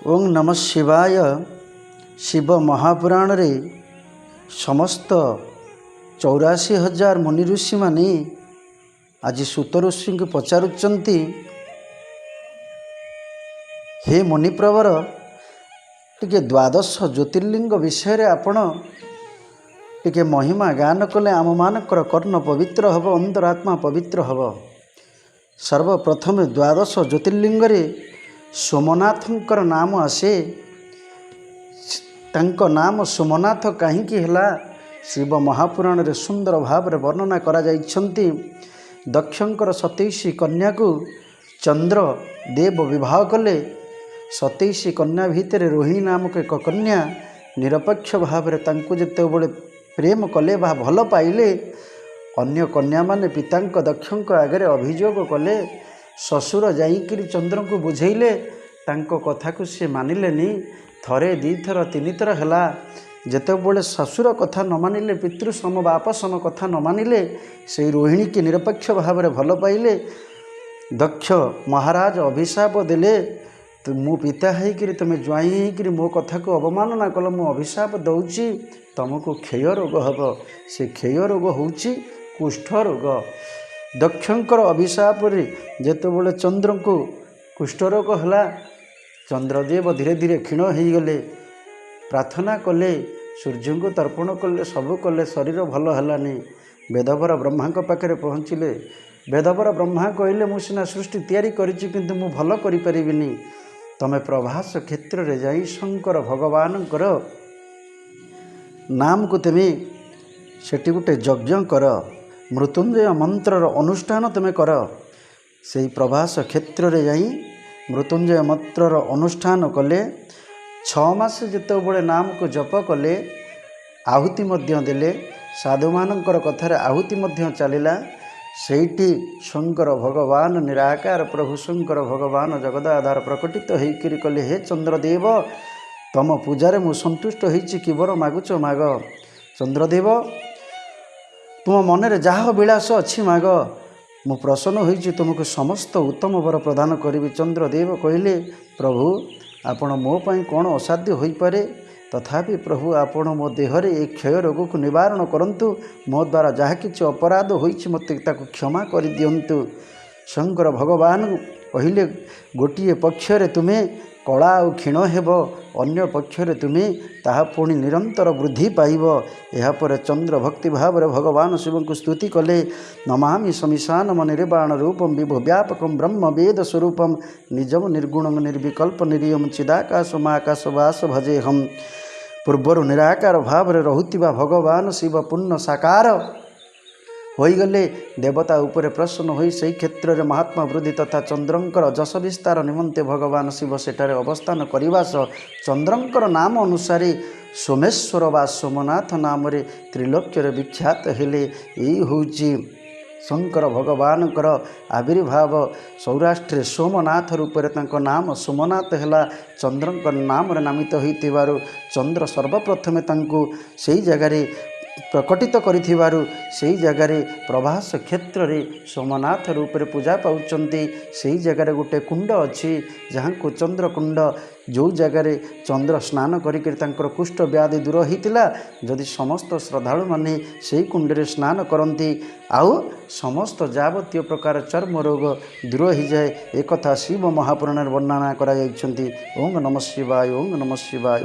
ଓଁ ନମ ଶିବାୟ। ଶିବ ମହାପୁରାଣରେ ସମସ୍ତ 84,000 ମୁନି ଋଷିମାନେ ଆଜି ସୂତ ଋଷିଙ୍କୁ ପଚାରୁଛନ୍ତି, ହେ ମୁନିପ୍ରବର, ଟିକେ ଦ୍ୱାଦଶ ଜ୍ୟୋତିର୍ଲିଙ୍ଗ ବିଷୟରେ ଆପଣ ଟିକେ ମହିମା ଗାନ କଲେ ଆମମାନଙ୍କର କର୍ଣ୍ଣ ପବିତ୍ର ହେବ, ଅନ୍ତରାତ୍ମା ପବିତ୍ର ହେବ। ସର୍ବପ୍ରଥମେ ଦ୍ୱାଦଶ ଜ୍ୟୋତିର୍ଲିଙ୍ଗରେ ସୋମନାଥଙ୍କର ନାମ ଆସେ। ତାଙ୍କ ନାମ ସୋମନାଥ କାହିଁକି ହେଲା, ଶିବ ମହାପୁରାଣରେ ସୁନ୍ଦର ଭାବରେ ବର୍ଣ୍ଣନା କରାଯାଇଛନ୍ତି। ଦକ୍ଷଙ୍କର 27 କନ୍ୟାକୁ ଚନ୍ଦ୍ର ଦେବ ବିବାହ କଲେ। 27 କନ୍ୟା ଭିତରେ ରୋହିଣୀ ନାମକ ଏକ କନ୍ୟା ନିରପେକ୍ଷ ଭାବରେ ତାଙ୍କୁ ଯେତେବେଳେ ପ୍ରେମ କଲେ ବା ଭଲ ପାଇଲେ, ଅନ୍ୟ କନ୍ୟାମାନେ ପିତାଙ୍କ ଦକ୍ଷଙ୍କ ଆଗରେ ଅଭିଯୋଗ କଲେ। ଶ୍ୱଶୁର ଯାଇକିରି ଚନ୍ଦ୍ରଙ୍କୁ ବୁଝେଇଲେ, ତାଙ୍କ କଥାକୁ ସେ ମାନିଲେନି। ଥରେ, ଦୁଇଥର, ତିନିଥର ହେଲା। ଯେତେବେଳେ ଶ୍ୱଶୁର କଥା ନ ମାନିଲେ, ପିତୃ ସମ ବାପ ସମ କଥା ନ ମାନିଲେ, ସେଇ ରୋହିଣୀକି ନିରପେକ୍ଷ ଭାବରେ ଭଲ ପାଇଲେ, ଦକ୍ଷ ମହାରାଜ ଅଭିଶାପ ଦେଲେ, ମୁଁ ପିତା ହେଇକିରି, ତୁମେ ଜ୍ୱାଇଁ ହେଇକିରି ମୋ କଥାକୁ ଅବମାନନା କଲ, ମୁଁ ଅଭିଶାପ ଦେଉଛି, ତୁମକୁ କ୍ଷୟ ରୋଗ ହେବ। ସେ କ୍ଷୟ ରୋଗ ହେଉଛି କୁଷ୍ଠ ରୋଗ। ଦକ୍ଷଙ୍କର ଅଭିଶାପରେ ଯେତେବେଳେ ଚନ୍ଦ୍ରଙ୍କୁ କୁଷ୍ଠରୋଗ ହେଲା, ଚନ୍ଦ୍ରଦେବ ଧୀରେ ଧୀରେ କ୍ଷୀଣ ହେଇଗଲେ। ପ୍ରାର୍ଥନା କଲେ, ସୂର୍ଯ୍ୟଙ୍କୁ ତର୍ପଣ କଲେ, ସବୁ କଲେ, ଶରୀର ଭଲ ହେଲାନି। ବେଦବର ବ୍ରହ୍ମାଙ୍କ ପାଖରେ ପହଞ୍ଚିଲେ। ବେଦବର ବ୍ରହ୍ମା କହିଲେ, ମୁଁ ସିନା ସୃଷ୍ଟି ତିଆରି କରିଛି, କିନ୍ତୁ ମୁଁ ଭଲ କରିପାରିବିନି। ତମେ ପ୍ରଭାସ କ୍ଷେତ୍ରରେ ଯାଇ ଶଙ୍କର ଭଗବାନଙ୍କର ନାମକୁ ତୁମେ ସେଠି ଗୋଟେ ଯଜ୍ଞ କର, ମୃତ୍ୟୁଞ୍ଜୟ ମନ୍ତ୍ରର ଅନୁଷ୍ଠାନ ତୁମେ କର। ସେଇ ପ୍ରଭାସ କ୍ଷେତ୍ରରେ ଯାଇ ମୃତ୍ୟୁଞ୍ଜୟ ମନ୍ତ୍ରର ଅନୁଷ୍ଠାନ କଲେ। 6 ମାସ ଯେତେବେଳେ ନାମକୁ ଜପ କଲେ, ଆହୁତି ମଧ୍ୟ ଦେଲେ, ସାଧୁମାନଙ୍କର କଥାରେ ଆହୁତି ମଧ୍ୟ ଚାଲିଲା। ସେଇଠି ଶଙ୍କର ଭଗବାନ, ନିରାକାର ପ୍ରଭୁ ଶଙ୍କର ଭଗବାନ ଜଗଦ ଆଧାର ପ୍ରକଟିତ ହେଇକିରି କଲେ, ହେ ଚନ୍ଦ୍ରଦେବ, ତମ ପୂଜାରେ ମୁଁ ସନ୍ତୁଷ୍ଟ ହେଇଛି, କି ବର ମାଗୁଛ ମାଗ। ଚନ୍ଦ୍ରଦେବ, ତୁମ ମନରେ ଯାହା ଅଭିଳାଷ ଅଛି ମାଗ, ମୁଁ ପ୍ରସନ୍ନ ହୋଇଛି, ତୁମକୁ ସମସ୍ତ ଉତ୍ତମ ବର ପ୍ରଦାନ କରିବି। ଚନ୍ଦ୍ରଦେବ କହିଲେ, ପ୍ରଭୁ, ଆପଣ ମୋ ପାଇଁ କ'ଣ ଅସାଧ୍ୟ ହୋଇପାରେ? ତଥାପି ପ୍ରଭୁ, ଆପଣ ମୋ ଦେହରେ ଏ କ୍ଷୟ ରୋଗକୁ ନିବାରଣ କରନ୍ତୁ। ମୋ ଦ୍ୱାରା ଯାହା କିଛି ଅପରାଧ ହୋଇଛି, ମୋତେ ତାକୁ କ୍ଷମା କରିଦିଅନ୍ତୁ। ଶଙ୍କର ଭଗବାନ କହିଲେ, ଗୋଟିଏ ପକ୍ଷରେ ତୁମେ କଳା ଆଉ କ୍ଷୀଣ ହେବ, ଅନ୍ୟ ପକ୍ଷରେ ତୁମେ ତାହା ପୁଣି ନିରନ୍ତର ବୃଦ୍ଧି ପାଇବ। ଏହାପରେ ଚନ୍ଦ୍ର ଭକ୍ତି ଭାବରେ ଭଗବାନ ଶିବଙ୍କୁ ସ୍ତୁତି କଲେ। ନମାମି ସମିଶାନମ ନିର୍ବାଣ ରୂପମ ବିଭୁ ବ୍ୟାପକମ ବ୍ରହ୍ମ ବେଦ ସ୍ୱରୂପମ ନିଜମ ନିର୍ଗୁଣ ନିର୍ବିକଳ୍ପ ନିରିୟମ ଚିଦାକାଶ ଆକାଶ ବାସ ଭଜେହମ୍। ପୂର୍ବରୁ ନିରାକାର ଭାବରେ ରହୁଥିବା ଭଗବାନ ଶିବ ପୂର୍ଣ୍ଣ ସାକାର ହୋଇଗଲେ। ଦେବତା ଉପରେ ପ୍ରସନ୍ନ ହୋଇ ସେହି କ୍ଷେତ୍ରରେ ମହାତ୍ମା ବୃଦ୍ଧି ତଥା ଚନ୍ଦ୍ରଙ୍କର ଯଶ ବିସ୍ତାର ନିମନ୍ତେ ଭଗବାନ ଶିବ ସେଠାରେ ଅବସ୍ଥାନ କରିବା ସହ ଚନ୍ଦ୍ରଙ୍କର ନାମ ଅନୁସାରେ ସୋମେଶ୍ୱର ବା ସୋମନାଥ ନାମରେ ତ୍ରିଲୋକ୍ୟରେ ବିଖ୍ୟାତ ହେଲେ। ଏଇ ହେଉଛି ଶଙ୍କର ଭଗବାନଙ୍କର ଆବିର୍ଭାବ। ସୌରାଷ୍ଟ୍ରରେ ସୋମନାଥ ରୂପରେ ତାଙ୍କ ନାମ ସୋମନାଥ ହେଲା। ଚନ୍ଦ୍ରଙ୍କ ନାମରେ ନାମିତ ହୋଇଥିବାରୁ, ଚନ୍ଦ୍ର ସର୍ବପ୍ରଥମେ ତାଙ୍କୁ ସେଇ ଜାଗାରେ ପ୍ରକଟିତ କରିଥିବାରୁ, ସେଇ ଜାଗାରେ ପ୍ରଭାସ କ୍ଷେତ୍ରରେ ସୋମନାଥ ରୂପରେ ପୂଜା ପାଉଛନ୍ତି। ସେଇ ଜାଗାରେ ଗୋଟେ କୁଣ୍ଡ ଅଛି, ଯାହାକୁ ଚନ୍ଦ୍ରକୁଣ୍ଡ, ଯେଉଁ ଜାଗାରେ ଚନ୍ଦ୍ର ସ୍ନାନ କରିକରି ତାଙ୍କର କୁଷ୍ଠ ବ୍ୟାଧି ଦୂର ହୋଇଥିଲା। ଯଦି ସମସ୍ତ ଶ୍ରଦ୍ଧାଳୁମାନେ ସେଇ କୁଣ୍ଡରେ ସ୍ନାନ କରନ୍ତି, ଆଉ ସମସ୍ତ ଯାବତୀୟ ପ୍ରକାର ଚର୍ମ ରୋଗ ଦୂର ହୋଇଯାଏ। ଏକଥା ଶିବ ମହାପୁରାଣରେ ବର୍ଣ୍ଣନା କରାଯାଇଛନ୍ତି। ଓଁ ନମ ଶିବାୟ, ଓଁ ନମ ଶିବାୟ।